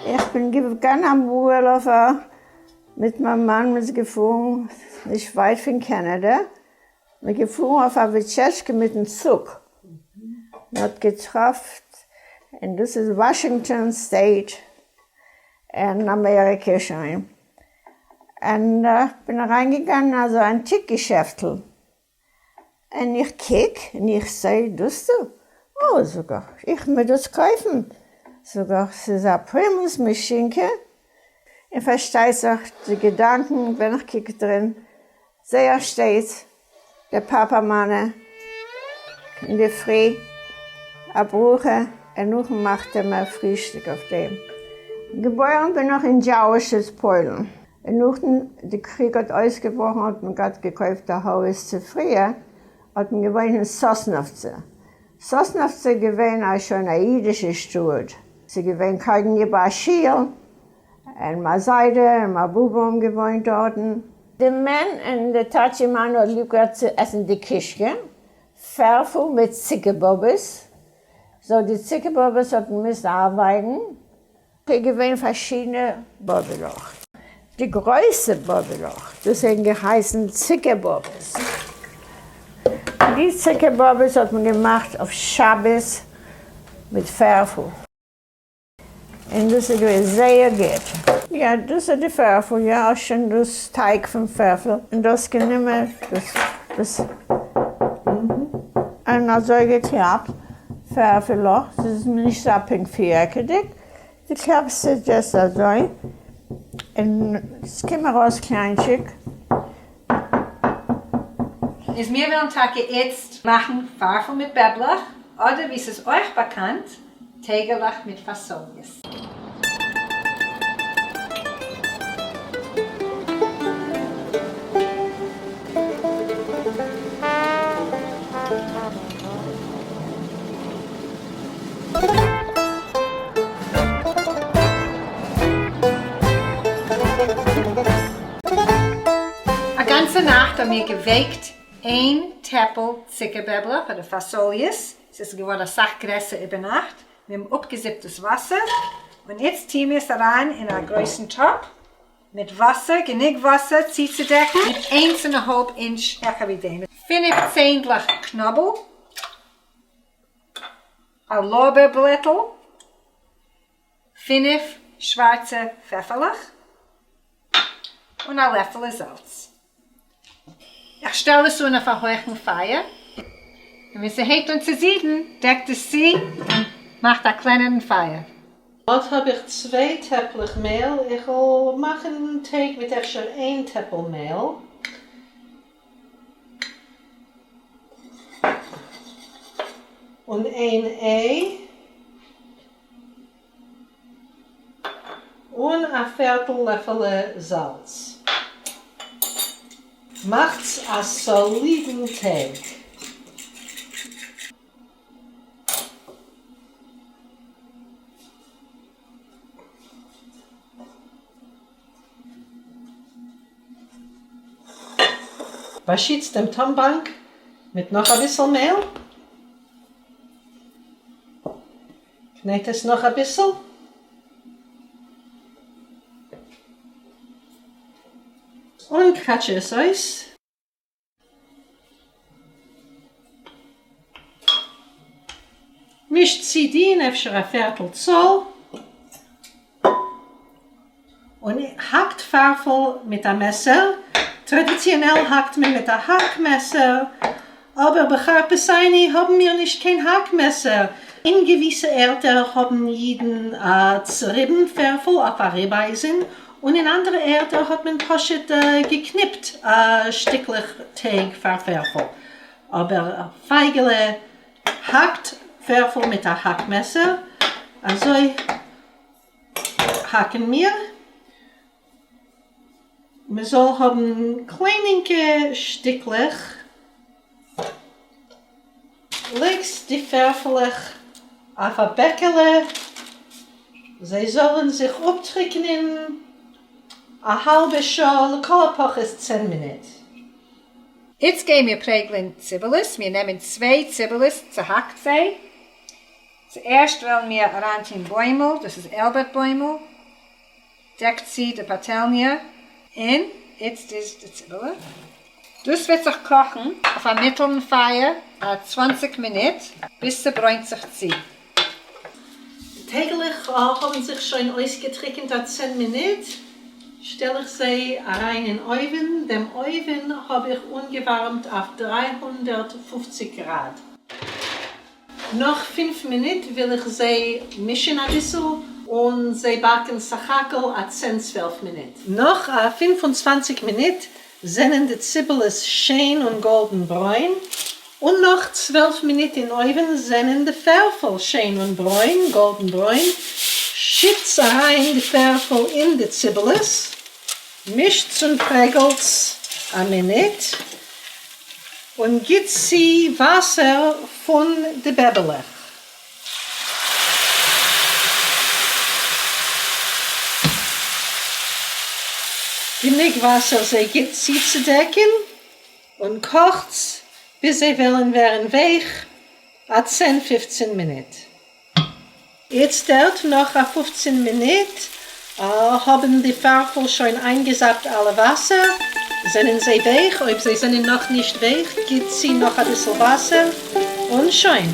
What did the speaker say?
איך בין געגאנגען אמאל אויף א מיט מיין מאן מ'איז געפארן נישט ווייט פון קענעדע, מ'איז געפארן אויף א וויטשעשקע מיטן צוג, מ'האט געטראפט און דאס איז וואשינגטאן state אין אמעריקע שוין, און איך בין אריינגעגאנגען אין אזא אנטיק געשעפטל, און איך קוק און איך זעה דאס דא, אוי זאג איך, איך מוז דאס קויפן, זאג איך, ס'איז א פרימוס מאשינקע, און פארשטייט זיך די געדאנקען ווען איך קוק דערין, זעה איך שטייט דער פאפא מיינע אינדערפרי א ברכה און נאכן מאכט ער מיר פרישטאג אויף דעם. געבוירן בין איך אין דזשאושיץ פוילן. און נאכדעם די קריג האט אויסגעבראכן האט מען גראד געקויפט א הויז צו פריער האט מען געוואוינט אין סאסנאווצע, סאסנאווצע איז געווען א שוין א אידישע שטאט, ס'איז געווען קייגן איבער א שיל, און מיין זיידע און מיין באבע האבן געוואוינט דארטן. די מען און די טאטשי מיינע האט ליב געהאט צו עסן די קישקע, פערפל מיט צוקער באבעס, so די צוקער באבעס האט מען געמוזט איינווייקן, ס'איז געווען פארשידענע באבעלעך, די גרויסע באבעלעך דאס האבן געהייסן צוקער באבעס, די צוקער באבעס האט מען געמאכט אויף שבת מיט פערפל, און דאס איז געווען זייער גוט. יא דאס איז די פערפל, יא שוין דאס טייג פון פערפל, און דאס גענומען דאס דאס און אזוי געקלאפט פערפעלעך, ס'איז נישט אזא פונקט פירעקעדיג, דו קלאפסט עס just אזוי און ס'קומט ארויס קליינטשיג. איז מיר וועלן טאקע איצט מאכן פארפל מיט בעבלעך, אדער ווי ס'איז אויך באקאנט, טייגעלעך מיט פאסאליעס. א גאנצע נאכט האבן מיר געווייקט איין טעפל צוקער-בעבלעך אדער פאסאליעס, ס'איז געווארן אסאך גרעסער איבערנאכט, מיר האבן אפגעזיפט דאס וואסער, און איצט טוען מיר עס אריין אין א גרויסן טאפ מיט וואסער, גענוג וואסער צוצודעקן מיט איינס און א האלב אינטש העכער ווי דעם, פינף צענדלעך קנאבל, א לארבער בלעטל, פינף שווארצע פעפערלעך, און א לעפעלע זאלץ. איך שטעל עס אן אויף א הויכן פייער, און ווען ס'הייבט אן צו זידן, דעקט עס צו און מאכט א קלענערן פייער. אט האב איך צוויי טעפלעך מעל, איך וועל מאכן טייג מיט אפשר איין טעפל מעל. און איין איי. און א פערטל לעפעלע זאלץ. מאכטס א סאלידן טייג. באשיצט דעם טאמבאנק מיט נאך אביסל מעל. קנעט עס נאך אביסל. און קוועטש עס אויס. נישט צו דין, אפשר א פערטל צאל. און האקט פארפל מיט א מעסער, טראדיציאנעל האקט מען מיט א האק מעסער, אבער בחרפתינו האבן מיר נישט קיין האק מעסער, אין געוויסע ערטער האבן אידן צעריבן פערפל אויף א ריבאייזן, און אין אנדערע ערטער האט מען פשוט געקניפט שטיקלעך טייג פאר פערפל, אבער פייגעלע האקט פערפל מיט א האק מעסער, אזוי האקן מיר, מען זאל האבן קליינינקע שטיקלעך, לייגסט די פערפלעך אויף א בעקעלע, זיי זאלן זיך אפטריקענען א האלבע שעה, לכל הפחות 10 מינוט. איצט גייען מיר פרעגלען ציבעלעס, מיר נעמען צוויי ציבעלעס, צוהאקט זיי, צוערשט וועלן מיר אריינטוהן בוימל, דאס איז איילבערט בוימל. דעקט צו די פאטעלניע און איצט איז די ציבעלע. דאס וועט זיך קאכן אויף א מיטעלן פייער א 20 מינוט ביז ס'ברוינט זיך צו. די טייגעלעך האבן זיך שוין אויסגעטריקנט א צען מינוט, שטעל איך זיי אריין אין אויוון, דעם אויוון האב איך אנגעווארעמט אויף 350 גראד. נאך פינף מינוט וויל איך זיי מישן אביסל און זיי באקן סך הכל א צען צוועלף מינוט. נאך א 25 מינוט זענען די ציבעלעס שיין און גאלדן ברוין, און נאך 12 מינוט אין אויוון זענען די פערפל שיין און ברוין, גאלדן ברוין. שיטס אריין די פערפל אין די ציבעלעס, מישטס און פרעגלטס א מינוט, און גיט צו וואסער פון די בעבעלעך. גענוג וואסער זיי גוט צוצודעקן, און קאכטס ביז זיי וועלן ווערן ווייך, א צען פופצן מינוט. איצטערט נאך א 15 מינוט האבן די פערפל שוין איינגעזאפט אלע וואסער, זענען זיי ווייך, אויב זיי זענען נאך נישט ווייך גיט צו נאך אביסל וואסער, און שוין.